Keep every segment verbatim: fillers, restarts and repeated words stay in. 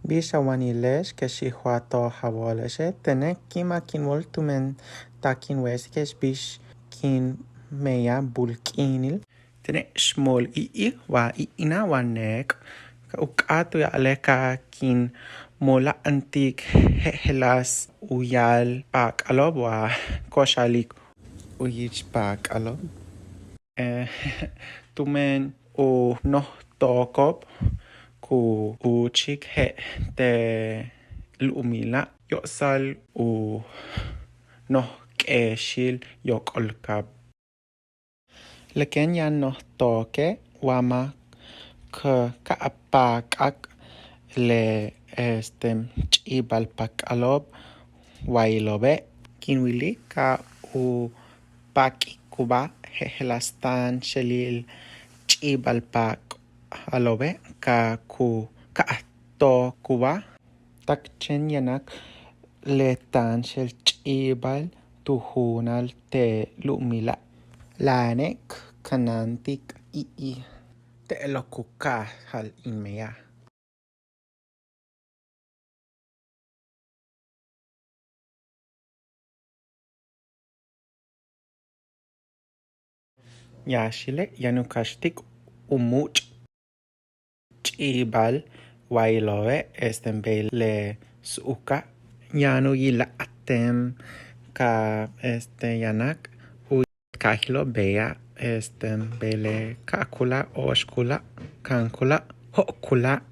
Bix a wanile'ex, kex xi'ij wa toj a wóole'exe', tene' ki'imak in wóol tumen tak in we'esike'ex bix kin meyaj bul k'iinil. Tene' xmool i'ij wa i'inaj wa neek' u k'áat u ya'ale' ka kin mola'antik jejeláas u yáal paak'alo'ob wa ko'ox a'alik u yich paak'alo'ob. Tumen u noj tooko'ob ku úuchik je' te' lu'umila' yo'osal u noj k'eexil yóok'ol kaab. Le kéen yaan noj tooke' wa ma' ka a paak'ak le este ch'i'ibal paak'alo'ob wayilo'obe', kin wilik ka u pak'ikubáaj jejeláas táanxelil ch'i'ibal paak'alo'obe' ka ku ka'aj tookubáaj. Tak chéen yanak le táanxel ch'i'ibal tu juunal te' lu'umila', láayane' k kanáantik i'ij te'elo' ku káajal in meyaj. Yáaxile' yaan u kaxtik u múuch' ch'i'ibal wayilo'obe' este bey le su'uka', yaan u yila'al ten ka este yanak u kaajilo'ob beya' este bey le ka'akula', óoxkula', kankula', jo'okula',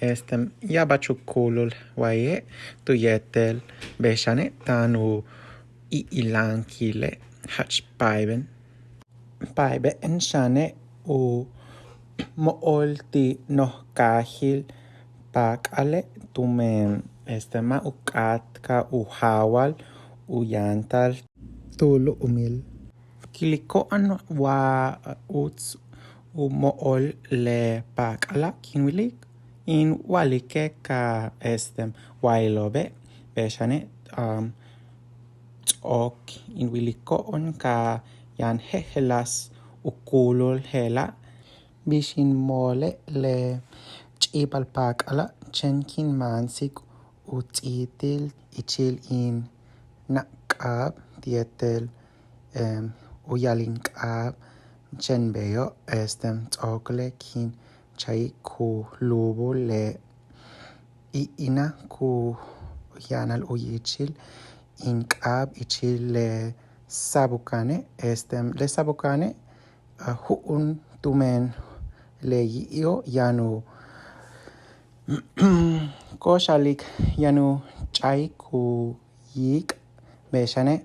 este ya'abach u kúulul waye' tu yéetel bey xane' táan u i'ila'ankile' jach páaybe'en. Páaybe'en xane' u mo'ol ti' noj kaajil paak'ale' tumen este ma' u k'áat ka u jáawal u yantal tu lu'umil. K wiliko'on wa uts u mo'ol le paak'ala', kin wilik in wa'alike' ka este wayilo'obe' bey xane' ts'o'ok in wiliko'on ka yaan jejeláas u kúulul je'ela'. Bix in moole' le ch'i'ibal paak'ala', chéen kin máansik u ts'íitil ichil in na'ak'ab yéetel u yalin k'ab, chéen beyo' este ts'o'okole' kin cha'ik ku lúubul le i'inaj ku yanal u yichil in k'ab ichil le sabukane', este le sabukane' ju'un tumen le yi'i'o' yaan u ko'ox a'alik yaan u ch'a'ik u yiik' bey xane'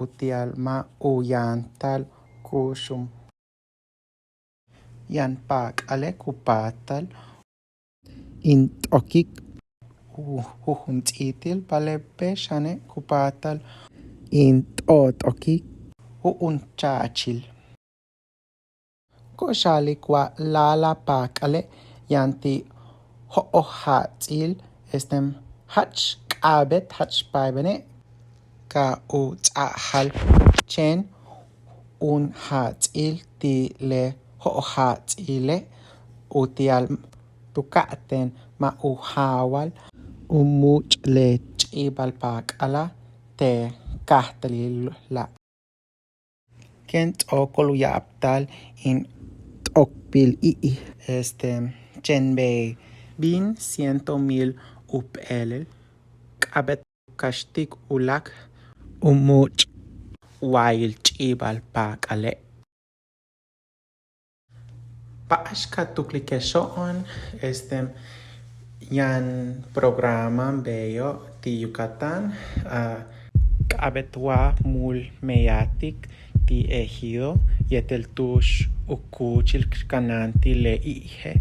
uti'al ma' u yantal kuxum. Yaan paak'ale' ku páatal in t'okik u jujun ts'íitil, ba'ale' bey xane' ku páatal in t'ot'okik ju'un cha'achil. Ko'ox a'alik wa láayla' paak'ale' yaan ti' jo'oj ja'ats'il este jach k'a'abéet jach páaybe'ene' ka u ts'a'ajal, chéen ju'un ja'ats'il ti' le jo'oj ja'ats'ile' uti'al tu ka'atéen ma' u jáawal u múuch' le ch'i'ibal paak'ala' te' kajtalila'. Kéen ts'o'okol u ya'abtal in t'okbil i'ij este chéen bey bin ciento mil u p'éelel k'a'abéet u kaxtik u láak' u múuch' wayil ch'i'ibal paak'ale'. Ba'ax ka tuklike'exo'on este yaan programa beyo' ti' Yucatán, k'a'abéet wa múul meyatik ti' ejido yéetel tu'ux u kúuchil k kanáantil le i'ije'.